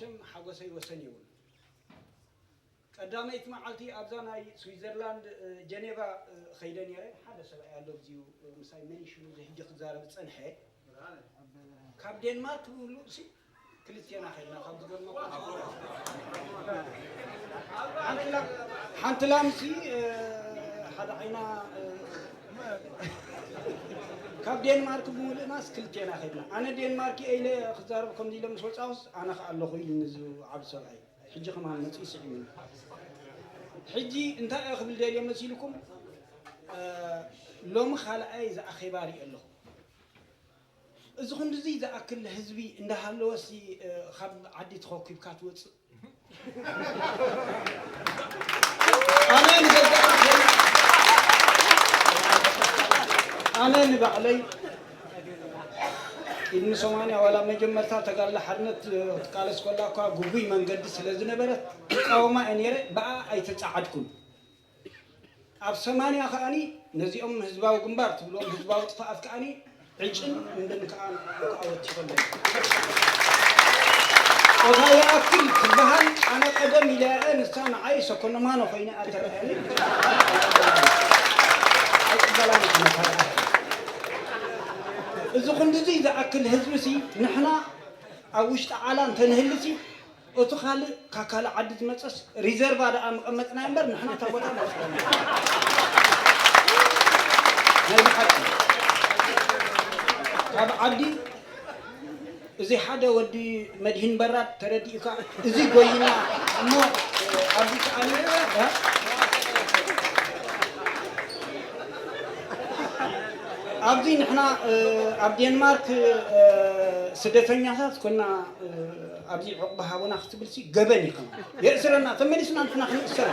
መቸም ሓጎሰይ ወሰን የብሉን። ቀዳመይቲ መዓልቲ ኣብዛ ናይ ስዊዘርላንድ፣ እ፣ ጀኔቫ፣ እ፣ ኸይደ ነይረ። ሓደ ሰብኣይ ኣሎ፣ ኣብዚኡ፣ እ፣ ምሳይ መን እዩ ሽሙ፣ እዚ ሕጂ ክዛረብ ዝጸንሐ። ካብ ዴንማርክ ብምሉእ ሲ ክልቴና ኸይድና፣ ካብ ዝገርመኩም። ሓንቲ ላ-፣ ሓንቲ ላምሲ፣ እ፣ ሓደ ዓይና፣ እ፣ ካብ ዴንማርክ ብምሉእናስ ክልቴና ኸይድና። ኣነ ዴንማርክ እየ ኢለ ክዛረብ ከምዚ ኢለ ምስ ወጻኹስ ኣነ ኸኣ ኣለኹ ኢሉኒ እዚ ዓቢ ሰብኣይ። ሕጂ ከማን መጺኡ ስዒሙኒ። ሕጂ እንታይ እየ ክብል ደልየ መሲልኩም? እ፣ ሎሚ ካልኣይ ዝኣኼባ ሪኤ ኣለኹ። እዚ ክንድዚ ዝኣክል ህዝቢ እንዳሃለወሲ፣ እ፣ ካብ ዓዲ ተኸኪብካ ትወጽእ? ኣነ ንገዛእ ርእሰይ፣ ኣነ ንባዕለይ ቅድሚ ሰማንያ ዋላ መጀመርታ ተጋድሎ ሓርነት ክትቃለስ ከላ እኳ ግጉይ መንገዲ ስለ ዝነበረት እቃወማ እየ ነይረ፣ ብኣ ኣይተጸዓድኩን። ኣብ ሰማንያ ከኣኒ ነዚኦም ህዝባዊ ግንባር ትብሎም ህዝባዊ ጥፍኣት ከኣኒ ዕጭን እምብን ከኣ ንዕኡ ከኣ ወቲፈሎም። ጾታ ይኣክል ትበሃል ኣነ ቀደም ኢለ እየ፣ ንሳ ንዓይ ሰኮንማኖ ኮይነ እያ ተራእያኒ። ኣይቅበላን እየ ነታ። እዚ ክንድዚ ዝኣክል ህዝቢ ሲ ንሕና ኣብ ውሽጢ ዓላ እንተንህልሲ፣ እቲ ካልእ ካብ ካልእ ዓዲ ዝመጸስ ሪዘርቫ ደኣ መቐመጥና እምበር ንሕና እታ ቦታ መጸና። ናይ ብሓቂ ካብ ዓዲ እዚ ሓደ ወዲ መድሂን በራድ ተረዲኡካ እዚ ጎይና እሞ ኣብዚ ከኣኒ ኣብዚ ንሕና፣ እ፣ ኣብ ዴንማርክ፣ እ፣ ስደተኛታት ኮና፣ እ፣ ኣብዚ ዕቑባ ሃቡና ክትብልሲ ገበን እዩ። ከማን የእስረና፣ ተመሊስና ንሕና ክንእሰር።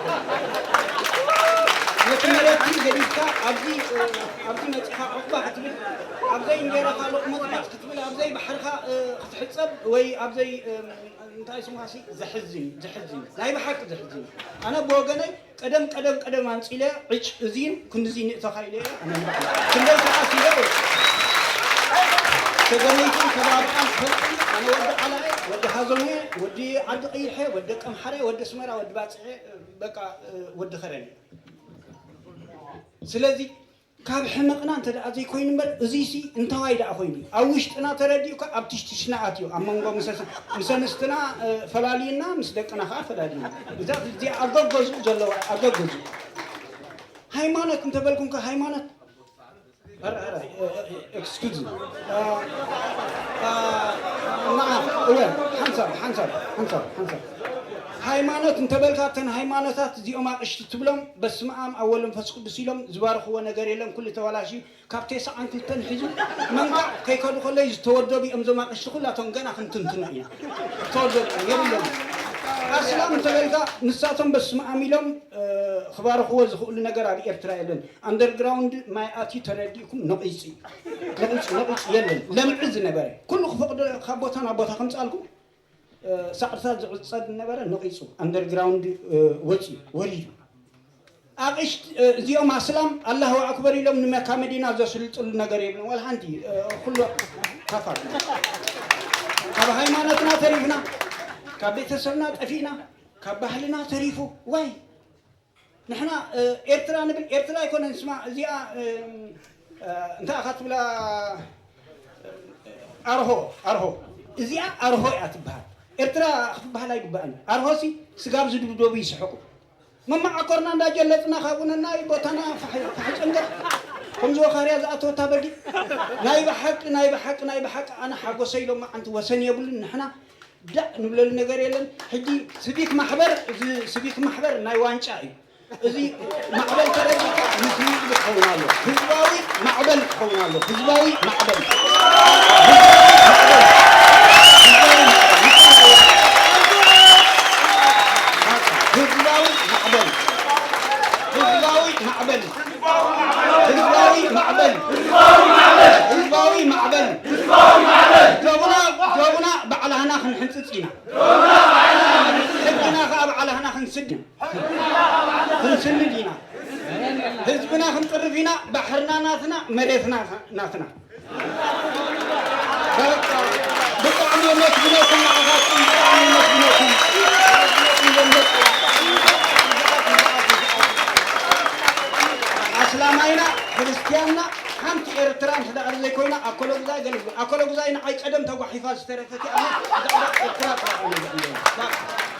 ነቲ መሬትሲ ገዲፍካ ኣብዚ፣ እ፣ ኣብዚ መጺኻ ዕቑባ ክትብል፣ ኣብዘይ እንጌራኻ ሎቕመጽመጽ ክትብል፣ ኣብዘይ ባሕርኻ፣ እ፣ ክትሕጸብ ወይ ኣብዘይ፣ እ፣ እንታይ ስሙኻሲ ዘሕዝን እዩ፣ ዘሕዝን እዩ። ናይ ብሓቂ ዘሕዝን እዩ። ኣነ ብወገነይ ቀደም፣ ቀደም፣ ቀደም ኣንጺለ ዕጭ እዚን ክንድዚ ንእተኻ ኢለ እየ። ኣነ ንባዕለይ ክንደይ ተኣሲረ። ሰገነይትን ከባቢኣን ትፈልጥኒ። ኣነ ወዲ ዓላየ፣ ወዲ ሃዞምየ፣ ወዲ ዓዲ ቀይሐ፣ ወዲ ቀምሓረ፣ ወዲ ኣስመራ፣ ወዲ ባጽዐ፣ በቃ፣ ወዲ ኸረን እየ። ስለዚ ካብ ሕመቕና እንተ ደኣ ዘይኮይኑ እምበር፣ እዚሲ እንታዋይ ደኣ ኮይኑ እዩ። ኣብ ውሽጥና ተረዲኡካ ኣብ ትሽትሽና ኣትዩ። ኣብ መንጎ ምስ-፣ ምስ ኣንስትና፣ እ፣ ፈላልዩና፣ ምስ ደቅና ከኣ ፈላልዩና። እዛ እዚኣ ኣብ ገገዝኡ ዘለዋ፣ ኣብ ገገዝኡ። ሃይማኖት እንተበልኩምከ፣ ሃይማኖት፣ ኧረ፣ ኧረ፣ እ፣ እ፣ excuse me። እ፣ እ፣ ንዓ፣ እወ፣ ሓንሳብ፣ ሓንሳብ፣ ሓንሳብ፣ ሓንሳብ። ሃይማኖት እንተበልካ፣ እተን ሃይማኖታት እዚኦም ኣቕሽቲ ትብሎም፣ በስመ ኣብ፣ ኣብ ወወልድ ወመንፈስ ቅዱስ ኢሎም ዝባርኽዎ ነገር የለን፣ ኩሉ ተበላሽዩ። ካብ ተስዓን ክልተን ሒዙ መንካዕ ከይከዱ ከለይ ዝተወደቡ እዮም። እዞም ኣቕሽቲ ኩላቶም ገና ክንትንትኖ ኢና። ዝተወደቡ እዮም፣ የብሎም። ኣስላም እንተበልካ ንሳቶም በስመ ኣብ ኢሎም፣ እ፣ ክባርኽዎ ዝኽእሉ ነገር ኣብ ኤርትራ የለን። ኣንደርግራውንድ ማይ ኣትዩ ተረዲእኩም ነቒጹ እዩ። ነቒጹ፣ ነቒጹ የለን። ለምዒ ዝነበረ ኩሉ ክፈቕዶ ካብ ቦታ ናብ ቦታ ከምጻልኩም እ፣ ሳዕርታት ዝዕጸድ ዝነበረ ነቒጹ፣ ኣንደርግራውንድ፣ እ፣ ወጺኡ፣ ወሪዱ። ኣቕሽት፣ እ፣ እዚኦም ኣስላም ኣላሁ ኣክበር ኢሎም ንመካ መዲና ዘስልጥሉ ነገር የብሎም። ዋላ ሓንቲ፣ እ፣ ኩሉ ካፋር። ካብ ሃይማኖትና ተሪፍና፣ ካብ ቤተሰብና ጠፊእና፣ ካብ ባህልና ተሪፉ፣ ዋይ! ንሕና፣ እ፣ ኤርትራ ንብል፣ ኤርትራ ኣይኮነን ስማ፣ እዚኣ፣ እ፣ እ፣ እንታይ ኢኻ ትብላ? ኣርሆ፣ ኣርሆ። እዚኣ ኣርሆ እያ ትበሃል። ኤርትራ ክትበሃል ኣይግባእን። ኣርሆሲ ስጋብ ዝድብደቡ ይስሕቁ። መመዓኮርና እንዳጀለጥና ካብኡ ነናይ ቦታና ፋሕ-፣ ፋሕ ጨንገር። ከምዚ ወኻርያ ዝኣተወታ በጊዕ። ናይ ብሓቂ፣ ናይ ብሓቂ፣ ናይ ብሓቂ ኣነ ሓጎሰይ ሎማዓንቲ ወሰን የብሉን። ንሕና ዳእ ንብለሉ ነገር የለን። ሕጂ ስቪክ ማሕበር፣ እዚ ስቪክ ማሕበር ናይ ዋንጫ እዩ። እዚ ማዕበል ተረዲእካ ምስ ህዝቢ ክኸውን ኣሎ። ህዝባዊ ማዕበል ክኸውን ኣሎ። ህዝባዊ ማዕበል። ህዝባዊ ማዕበል። ህዝባዊ ማዕበል። ህዝባዊ ማዕበል። ህዝባዊ ማዕበል። ህዝባዊ ማዕበል። ህዝባዊ ማዕበል። ዶብና፣ ዶብና ባዕላህና ክንሕንጽጽ ኢና። ሕግና ከኣ ባዕላህና ክንስድን። ክንስንድ ኢና። ህዝብና ክንጥርፍ ኢና። ባሕርና ናትና፣ መሬትና ናትና። በቃ፣ ብጣዕሚ የመስግነኩም ንዓኻትኩም፣ ብጣዕሚ የመስግነኩም። እስላማይና ክርስቲያንና ሓንቲ ኤርትራ እንተ ደኣ ዘይኮይና ኣኮለጉዛይ ገለ ኣኮለጉዛይ ንዓይ ቀደም ተጓሒፋ ዝተረፈት እያ። እዛ ኤርትራ ጥራሕ እያ።